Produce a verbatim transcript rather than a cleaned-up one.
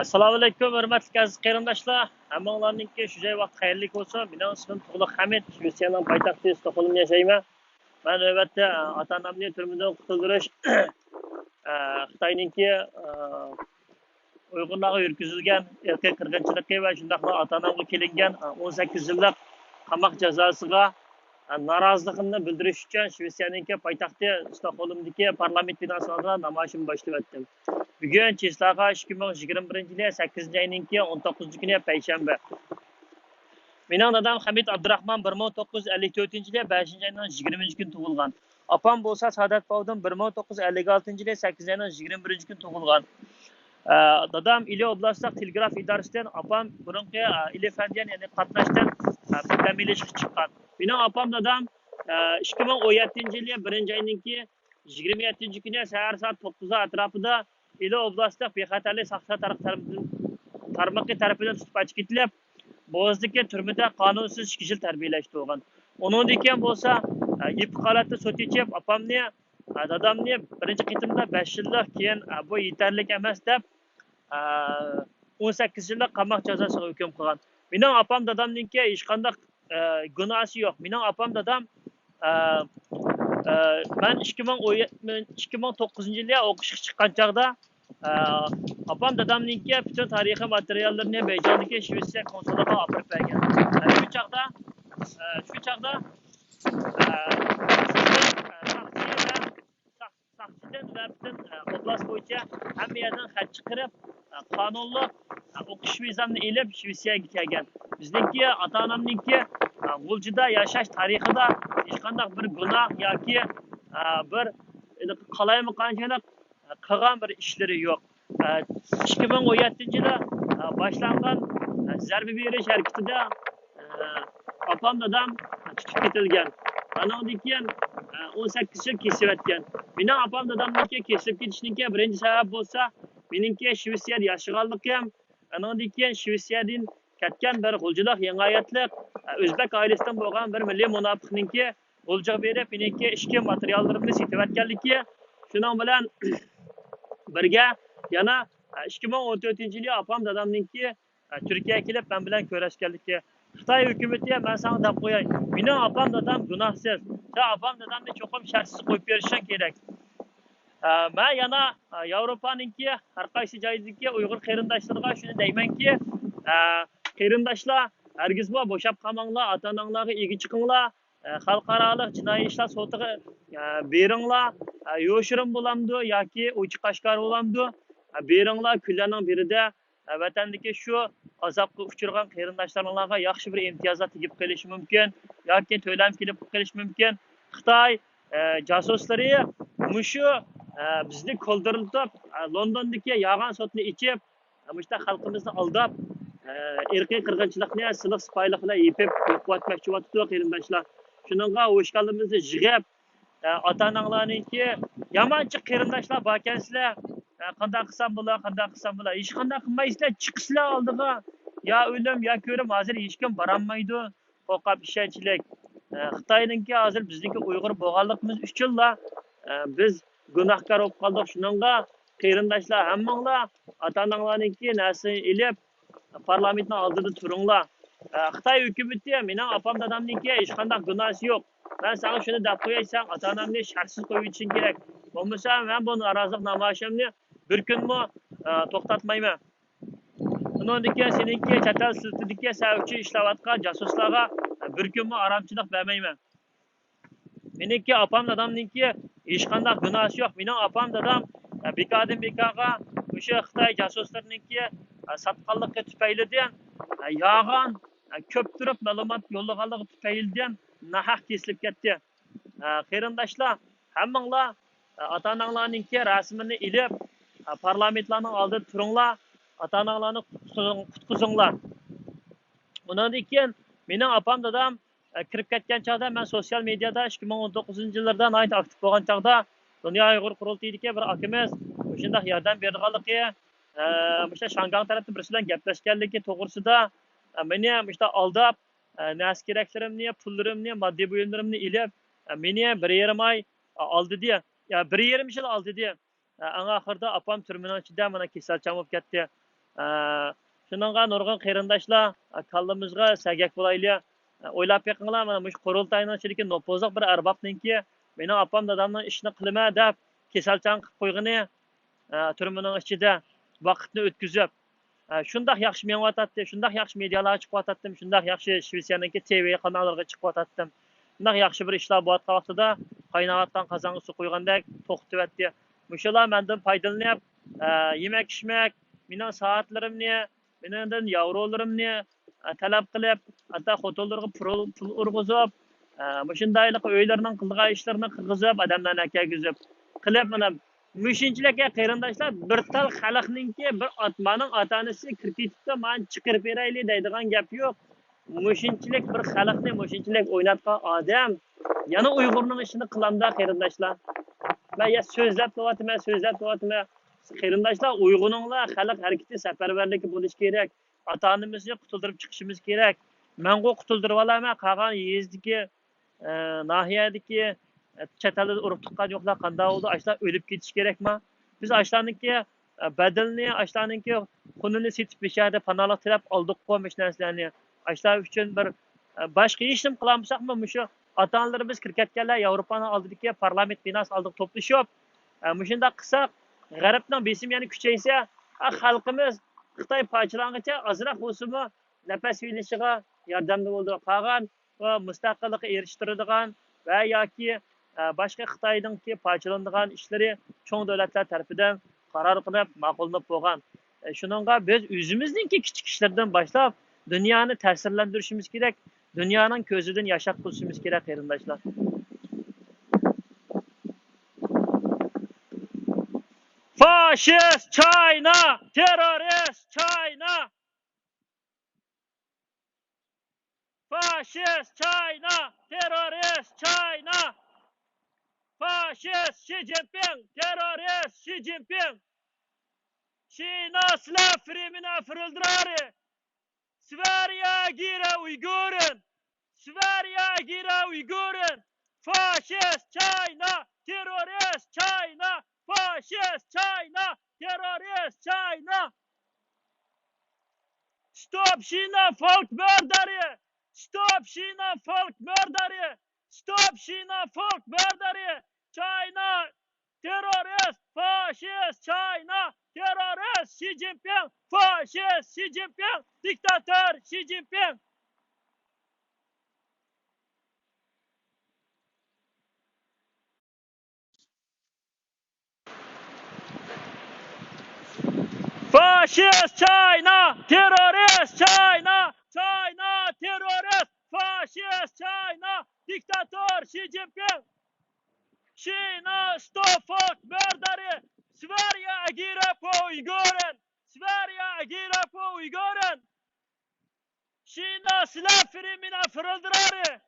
ئەسسالامۇئەلەيكۇم، ھۆرمەتلىك ئەزىز قېرىنداشلار. ھەممىڭلارنىڭكى شۇ جاي ۋاقتى خەيرلىك بولسۇن. مېنىڭ ئىسمىم تۇغلۇق ھەمىت، شىۋېتسىيەنىڭ پايتەختى ستوكھولمدا ياشايمەن. مەن نۆۋەتتە، ئاتا-ئانامنى تۈرمىدىن قۇتۇلدۇرۇش، خىتاينىڭكى، ئۇيغۇرلارغا يۈرگۈزۈلگەن ئىرقىي قىرغىنچىلىقى ۋە شۇنداقلا ئاتا-ئانامغا كېلىنگەن، ئون سەككىز يىللىق قاماق جازاسىغا، نارازىلىقىمنى بىلدۈرۈش ئۈچۈن شىۋېتسىيەنىڭكى پايتەختى ستوكھولمدىكى پارلامېنت بىناسى ئالدىدا نامايىشىمنى باشلىۋەتتىم. بۈگۈن چىسلاغا ئىككى مىڭ يىگىرمە بىرىنچى يىلى سەككىزىنچى ئاينىڭكى ئون توققۇزىنچى كۈنى پەيشەنبە. مېنىڭ دادام خەمىت ئابدۇراخمان بىر مىڭ توققۇز يۈز ئەللىك تۆتىنچى يىلى بەشىنچى ئاينىڭ يىگىرمىنچى كۈنى تۇغۇلغان. ئاپام بولسا سادات باۋدىن بىر مىڭ توققۇز يۈز ئەللىك ئالتىنچى يىلى سەككىزىنچى ئاينىڭ يىگىرمە بىرىنچى كۈنى تۇغۇلغان. ئە، دادام ئىلى ئوبلاستلىق تېلېگراف ئىدارىسىدىن، ئاپام بۇرۇنقى، ئە، ئىلى فەندىيەن، يەنى قاتناشتىن، ئە، دەم ئېلىشقا چىققان. مېنىڭ ئاپام دادام، ئە، ئىككى مىڭ ئون يەتتىنچى يىلى بىرىنچى ئاينىڭكى يىگىرمە يەتتىنچى كۈنى سەھەر سائەت توققۇزلار ئەتراپىدا ئىلى ئوبلاستلىق بىخەتەرلىك ساقچىلار تارمىقى تەرىپىدىن، تارمىقى تەرىپىدىن تۇتۇپ ئەچىپ كېتىلىپ، بوغۇزدىكى تۈرمىدە قانۇنسىز ئىككى يىل تەربىيەلەشتۈرۈلگەن. ئۇنىڭدىن كېيىن بولسا، ئە، يېپىق ھالەتتە سوت ئېچىپ، ئاپامنى، ئە، دادامنى بىرىنچى قېتىمدا بەش يىللىق، كېيىن، ئە، بۇ يېتەرلىك ئەمەس دەپ، ئە، ئون سەككىز يىللىق قاماق جازاسىغا ھۆكۈم قىلغان. مېنىڭ ئاپام دادامنىڭكى ھېچقانداق، ئە، گۇناھسى يوق. مېنىڭ ئاپام دادام، ئە، ئە، مەن ئىككى مىڭ ئون يەتتە، ئىككى مىڭ توققۇزىنچى يىلى ئوقۇشقا چىققان چاغدا، ئاپام دادامنىڭكى پۈتۈن تارىخىي ماتېرىياللىرىنى بېيجىڭدىكى شىۋېتسىيە كونسۇلىغا ئاپىرىپ بەرگەن. شۇ چاغدا، شۇ چاغدا، ساقچى ۋە ساقچىدىن ۋە پۈتۈن ئوبلاست بويىچە ھەممە يەردىن خەت چىقىرىپ، قانۇنلۇق ئوقۇش ۋىزامنى ئېلىپ شىۋېتسىيەگە كەلگەن. بىزنىڭكى، ئاتا-ئانامنىڭكى غۇلجىدا ياشاش تارىخىدا ھېچقانداق بىر گۇناھ ياكى بىر قالايمىقانچىلىق قىلغان بىر ئىشلىرى يوق. ئىككى مىڭ ئون يەتتىنچى يىلى باشلانغان زەربە بېرىش ھەرىكىتىدە ئاپام دادام تۇتۇپ كېتىلگەن. ئانىڭدىن كېيىن ئون سەككىز يىل كېسىۋەتكەن. مېنىڭ ئاپام دادامنىڭكى كېسىلىپ كېتىشىنىڭكى بىرىنچى سەۋەب بولسا، مېنىڭكى شىۋېتسىيەدە ياشىغانلىقىم، ئانىڭدىن كېيىن شىۋېتسىيەدىن كەتكەن بىر غۇلجىلىق يېڭى ھاياتلىق، ئۆزبەك ئائىلىسىدىن بولغان بىر مىللىي مۇناپىقنىڭكى غۇلجىغا بېرىپ، مېنىڭكى ئىچكى ماتېرىياللىرىمنى سېتىۋەتكەنلىكى، شۇنىڭ بىلەن بىرگە يەنە ئىككى مىڭ ئون تۆتىنچى يىلى ئاپام دادامنىڭكى تۈركىيەگە كېلىپ مەن بىلەن كۆرۈشكەنلىكى. خىتاي ھۆكۈمىتى، مەن ساڭا دەپ قوياي، مېنىڭ ئاپام دادام گۇناھسىز. سەن ئاپام دادامنى چوقۇم شەرتسىز قويۇپ بېرىشىڭ كېرەك. ئە، مەن يەنە، ئە، ياۋروپانىڭكى ھەر قايسى جايدىكى ئۇيغۇر قېرىنداشلىرىغا شۇنى دەيمەنكى، ئە، قېرىنداشلار، ھەرگىزمۇ بوشاپ قالماڭلار، ئاتا-ئاناڭلارغا ئىگە چىقىڭلار، ئە، خەلقئارالىق جىنايى ئىشلار سوتىغا، ئە، بېرىڭلار، ئە، يوشۇرۇن بولامدۇ ياكى ئوچۇق ئاشكارا بولامدۇ، ئە، بېرىڭلار، كۈنلەرنىڭ بىرىدە، ئە، ۋەتەندىكى شۇ ئازابقا ئۇچرىغان قېرىنداشلىرىڭلارغا ياخشى بىر ئىمتىيازلار تېگىپ قېلىشى مۇمكىن ياكى تۆلەم كېلىپ قېلىشى مۇمكىن. خىتاي، ئە، جاسۇسلىرى مۇشۇ، ئە، بىزنى كولدۇرلىتىپ، ئە، لوندوندىكى يالغان سوتنى ئېچىپ، مۇشۇنداق خەلقىمىزنى ئالداپ، ئىرقىي قىرغىنچىلىقنى سىلىق سىپايىلىق بىلەن يېپىپ يوق قىلىۋەتمەكچى بولۇۋاتىدۇ، قېرىنداشلار. شۇنىڭغا ھوشيارلىقىمىزنى يىغىپ، ئاتا-ئاناڭلارنىڭكى يامانچى قېرىنداشلار باركەنسىلەر، قانداق قىلسام بولا، قانداق قىلسام بولا، ھېچقانداق قىلمايسىلەر، چىقىسىلەر ئالدىغا، يا ئۆلۈم، يا كۆرۈم. ھازىر ھېچكىم بارالمايدۇ. قورقاپ ئىشەنچلىك. ئە، خىتاينىڭكى ھازىر بىزنىڭكى ئۇيغۇر بولغانلىقىمىز ئۈچۈنلا، ئە، بىز گۇناھكار بولۇپ قالدۇق. شۇنىڭغا قېرىنداشلار، ھەممىڭلار ئاتا-ئاناڭلارنىڭكى نەرسىنى ئېلىپ، پارلامېنتنىڭ ئالدىدا تۇرۇڭلار. ئە، خىتاي ھۆكۈمىتى مېنىڭ ئاپام دادامنىڭكى ھېچقانداق گۇناھسى يوق. مەن ساڭا شۇنى دەپ قوياي، سەن ئاتا-ئانامنى شەرتسىز قويۇۋېتىشىڭ كېرەك. بولمىسا مەن بۇ نارازىلىق نامايىشىمنى بىر كۈنمۇ، ئە، توختاتمايمەن. ئۇنىڭدىن كېيىن سېنىڭكى چەت ئەل سىرتىدىكى سەن ئۈچۈن ئىشلەۋاتقان جاسۇسلارغا بىر كۈنمۇ ئارامچىلىق بەرمەيمەن. مېنىڭكى ئاپام دادامنىڭكى ھېچقانداق گۇناھسى يوق. مېنىڭ ئاپام دادام بىكاردىن بىكارغا مۇشۇ خىتاي جاسۇسلىرىنىڭكى ساتقانلىقى تۈپەيلىدىن، يالغان، كۆپ تۇرۇپ مەلۇمات يوللىغانلىقى تۈپەيلىدىن ناھەق كېسىلىپ كەتتى. قېرىنداشلار، ھەممىڭلار ئاتا-ئاناڭلارنىڭكى رەسىمىنى ئېلىپ، پارلامېنتلارنىڭ ئالدىدا تۇرۇڭلار، ئاتا-ئاناڭلارنى قۇتقۇزۇڭ-، قۇتقۇزۇڭلار. ئۇنىڭدىن كېيىن مېنىڭ ئاپام دادام، ئە، كىرىپ كەتكەن چاغدا، مەن سوتسىيال مېدىيادا ئىككى مىڭ ئون توققۇزىنچى يىللىرىدا ناھايىتى ئاكتىپ بولغان چاغدا، دۇنيا ئۇيغۇر قۇرۇلتىيىدىكى بىر ئاكىمىز مۇشۇنداق ياردەم بېرىدىغانلىقى، ئە، مۇشۇ شاڭگاڭ تەرەپتىن بىرسى بىلەن گەپلەشكەنلىكى توغرىسىدا، ئە، مېنى مۇشۇنداق ئالداپ، ئە، نەرسە كېرەكلىرىمنى، پۇللىرىمنى، ماددىي بۇيۇملىرىمنى ئېلىپ، ئە، مېنى بىر يېرىم ئاي ئالدىدى. يا، بىر يېرىم يىل ئالدىدى. ئەڭ ئاخىرىدا ئاپام تۈرمىنىڭ ئىچىدە مانا كېسەلچان بولۇپ كەتتى. ئە، شۇنىڭغا نۇرغۇن قېرىنداشلار، ئە، كاللىمىزغا سەگەك بولايلى. ئە، ئويلاپ بېقىڭلار، مانا مۇشۇ قۇرۇلتاينىڭ ئىچىدىكى نوپۇزلۇق بىر ئەربابنىڭكى، مېنىڭ ئاپام دادامنىڭ ئىشىنى قىلىمەن دەپ كېسەلچان قىلىپ قويغىنى، ئە، تۈرمىنىڭ ئىچىدە ۋاقىتنى ئۆتكۈزۈپ، ئە، شۇنداق ياخشى مېڭىۋاتاتتى، شۇنداق ياخشى مېدىيالارغا چىقىۋاتاتتىم، شۇنداق ياخشى شىۋېتسىيەنىڭكى تىۋى قاناللىرىغا چىقىۋاتاتتىم. شۇنداق ياخشى بىر ئىشلار بولۇۋاتقان ۋاقتىدا، قايناۋاتقان قازانغا سۇ قۇيغاندەك توختىتىۋەتتى. مۇشۇلار مەندىن پايدىلىنىپ، ئە، يېمەك-ئىچمەك، مېنىڭ سائەتلىرىمنى، مېنىڭدىن ياۋرولىرىمنى، ئە، تەلەپ قىلىپ، ھەتتا خوتۇنلىرىغا پۇل، پۇل ئۇرغۇزۇپ، ئە، مۇشۇندايلىق ئۆيلىرىنىڭ قىلىدىغان ئىشلىرىنى قىلغۇزۇپ، ئادەملەرنى ئەكەلگۈزۈپ قىلىپ، مانا مۇشۇنچىلىك، قېرىنداشلار، بىر تال خەلقنىڭكى، بىر ئاتمانىڭ ئاتا-ئانىسى كىرىپ كېتىپتۇ، مانا چىقىرىپ بېرەيلى دەيدىغان گەپ يوق. مۇشۇنچىلىك بىر خەلقنى مۇشۇنچىلىك ئويناتقان ئادەم يەنە ئۇيغۇرنىڭ ئىشىنى قىلامدا، قېرىنداشلار؟ مەن يا سۆزلەپ تۇرۇۋاتىمەن، سۆزلەپ تۇرۇۋاتىمەن. قېرىنداشلار، ئۇيغۇرۇڭلار خەلق ھەرىكىتى سەپەرۋەرلىكى بولۇشى كېرەك. ئاتا-ئانىمىزنى قۇتۇلدۇرۇپ چىقىشىمىز كېرەك. مەنغۇ قۇتۇلدۇرۇۋالامەن، قالغان يېزىدىكى، ئە، ناھىيەدىكى، ئە، چەت ئەلدە ئۇرۇق تۇغقان يوقلار قانداق بولىدۇ؟ ئاشۇلار ئۆلۈپ كېتىشى كېرەكما؟ بىز ئاشۇلارنىڭكى، ئە، بەدىلىنى، ئاشۇلارنىڭكى خۇنىنى سېتىپ، بۇ شەھەردە پاناھلىق تىلەپ ئالدۇققۇ مۇشۇ نەرسىلەرنى. ئاشۇلار ئۈچۈن بىر، ئە، باشقا ھېچنېمە قىلالمىساقمۇ، مۇشۇ ئاتا-ئانىلىرىمىز كىرىپ كەتكەنلەر ياۋروپانىڭ ئالدىدىكى پارلامېنت بىناسى ئالدىغا توپلىشىپ، ئە، مۇشۇنداق قىلساق، غەربنىڭ بېسىمى يەنە كۈچەيسە، ئە، خەلقىمىز خىتاي پارچىلانغىچە ئازراق بولسىمۇ نەپەس ئېلىشىغا ياردەمدە بولىدۇ. قالغان ۋە مۇستەقىللىققا ئېرىشتۈرىدىغان ۋە ياكى، ئە، باشقا خىتاينىڭكى پارچىلىنىدىغان ئىشلىرى چوڭ دۆلەتلەر تەرىپىدىن قارار قىلىپ، ماقۇللىنىپ بولغان. ئە، شۇنىڭغا بىز ئۆزىمىزنىڭكى كىچىك ئىشلىرىدىن باشلاپ، دۇنيانى تەسىرلەندۈرۈشىمىز كېرەك، دۇنيانىڭ كۆزىدىن ياشاق قىلىشىمىز كېرەك، قېرىنداشلار. فاشىست چاينا، تېررورىست چاينا! فاشىست چاينا، تېررورىست چاينا! فاشىست شى جىنپىڭ، تېررورىست شى جىنپىڭ! شىنا سلافرىمىنا فرولدرارى! Sverige agerar Uiguren! Sverige agerar Uiguren! Fascist China! Terrorist China! Fascist China! Terrorist China! Stopp Kina folkmördare! Stopp Kina folkmördare! Stopp Kina folkmördare! China terrorist! Fascist China terrorist! Xi Jinping fascist! Xi Jinping diktator! Xi Jinping! Fascist China! Terrorist China! China terrorist! Fascist China! Diktator Xi Jinping! China stop folkmördare! Sverige agerar på Uiguren! Sverige agerar på Uiguren! China släpper in mina föräldrar!